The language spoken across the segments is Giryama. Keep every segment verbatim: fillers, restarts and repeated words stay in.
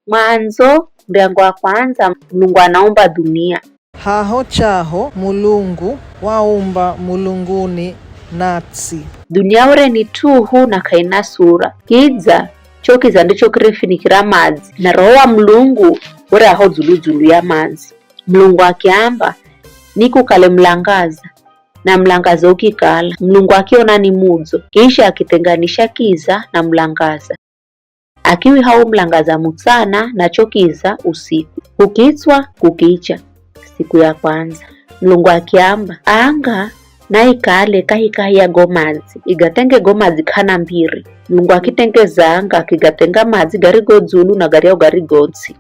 Mwandzo, muryango wa kwandza, Mulungu anaumba dhunia. Haho chaho Mulungu waumba mulunguni na ts'i. Dhunia were ni tuhu na k'aina sura. Kidza, cho kiza ndicho kirifinikira madzi, na Roho wa Mulungu were aho dzulu-dzulu ya madzi. Mulungu akiamba, "Nikukale mulangaza," na mulangaza ukikala. Mulungu akiona ni mudzo, kisha akithenganisha kiza na mulangaza. Akiwiha wo mulangaza mutsana na cho kiza usiku. Kukitswa, kukicha, siku ya kwandza. Mulungu akiamba, "Anga naikale kahikahi ya go madzi, igatenge go madzi k'ana mbiri." Mulungu akitengeza anga, akigatenga madzi garigo dzulu na garyahu garigo ts'i.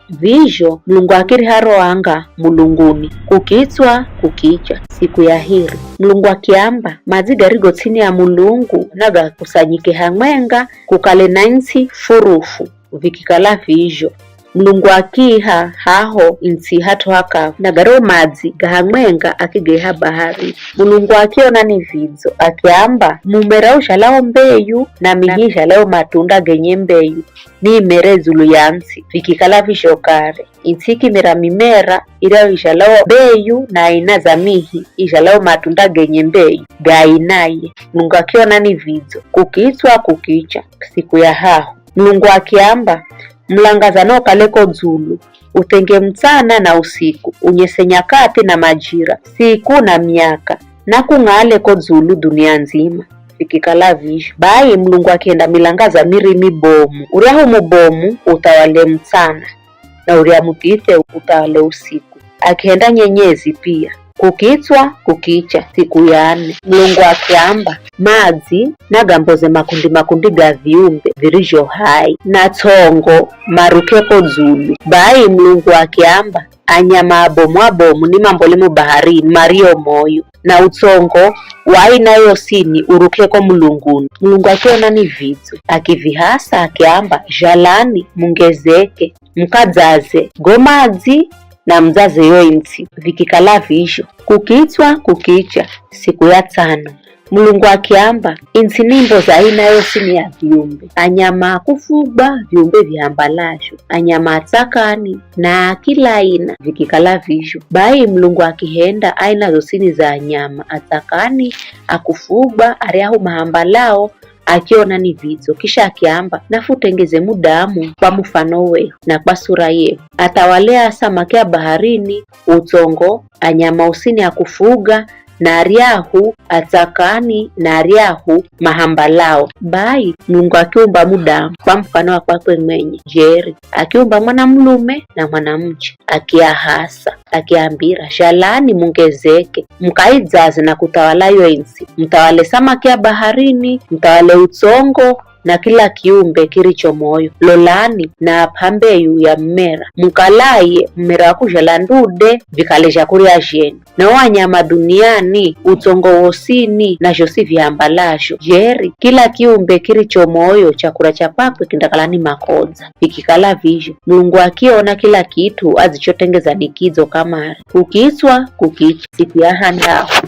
Vizho Mulungu akiriha ro anga mulunguni, kukitswa, kukicha, siku ya hiri. Mulungu akiamba, "Madzi garigo ts'ini ya mulungu nagakusanyike hamwenga, kukale na ints'i furufu." Vikikala vizho. Mulungu akiiha haho ints'i hat'u hakavu, na garo madzi ga hamwenga akigaiha bahari. Mulungu akiona ni vidzo, akiamba, "Mumera uzhalao mbeyu, na mihi izhalao matunda genye mbeyu, niimere dzulu ya nts'i." Vikikala vizho kare. Ints'i ikimera mimera iryahu izhalao mbeyu, na aina za mihi izhalao matunda genye mbeyu ga ainaye. Mulungu akiona ni vidzo. Kukitswa, kukicha, siku ya hahu. Mulungu akiamba, "Mulangaza na ukale ko dzulu, uthenge mutsana na usiku, unyese nyakati na majira, siku na miaka, na kung'ale ko dzulu dhunia ndzima." Vikikala vizho. Bai Mulungu akihenda milangaza miri mibomu, uryahu mubomu uthawale mutsana, na urya muthithe uthawale usiku. Akihenda nyenyezi pia. Kukitswa, kukicha, siku ya ne. Mulungu akiamba, "Madzi nagamboze makundi-makundi ga viumbe virizho hai, na ts'ongo maruke ko dzulu." Bai Mulungu akiamba, "Anyama abomu-abomu nimambole mo baharini mario moyo, na utsongo wa aina yosini uruke ko mulunguni." Mulungu akiona ni vidzo, akivihasa, akiamba, "Zhalani, mungezeke, mukadzaze go madzi, na mudzaze yo ints'i." Vikikala vizho. Kukitswa, kukicha, siku ya tsano. Mulungu akiamba, "Ints'i nimboze aina yosini ya viumbe, anyama a kufugwa, viumbe vihambalazho, anyama a tsakani, na a kila aina." Vikikala vizho. Bai Mulungu akihenda aina zosini za anyama a tsakani, a kufugwa, aryahu mahambalao, akiona ni vidzo, kisha akiamba, "Nafutengeze mudamu kwa mufano wehu na kwa sura yehu, athawale a samaki a baharini, utsongo, anyama osini a kufuga, na aryahu a tsakani, na aryahu mahambalao." Bai Mulungu akiumba mudamu kwa mufano wa kwakwe mwenye, jeri, akiumba mwanamulume na mwanamuche, akiahasa, akiambira, "Zhalani, mungezeke, mukaidzaze na kuthawala yo ints'i, muthawale samaki a baharini, muthawale utsongo, na kila kiumbe kiricho moyo. Lolani, naap'a mbeyu ya mumera, mukalaye mumera wa kuzhala ndude, vikale zhakurya zhenu. Na o anyama dhuniani, utsongo wosini, na zhosi vihambalazho. Jeri, kila kiumbe kiricho moyo chakura cha kwakwe kindakala ni makodza." Vikikala vizho. Mulungu akiona kila kit'u adzichotengeza ni kidzo kamare. Kukitswa, kukicha, siku ya handahu.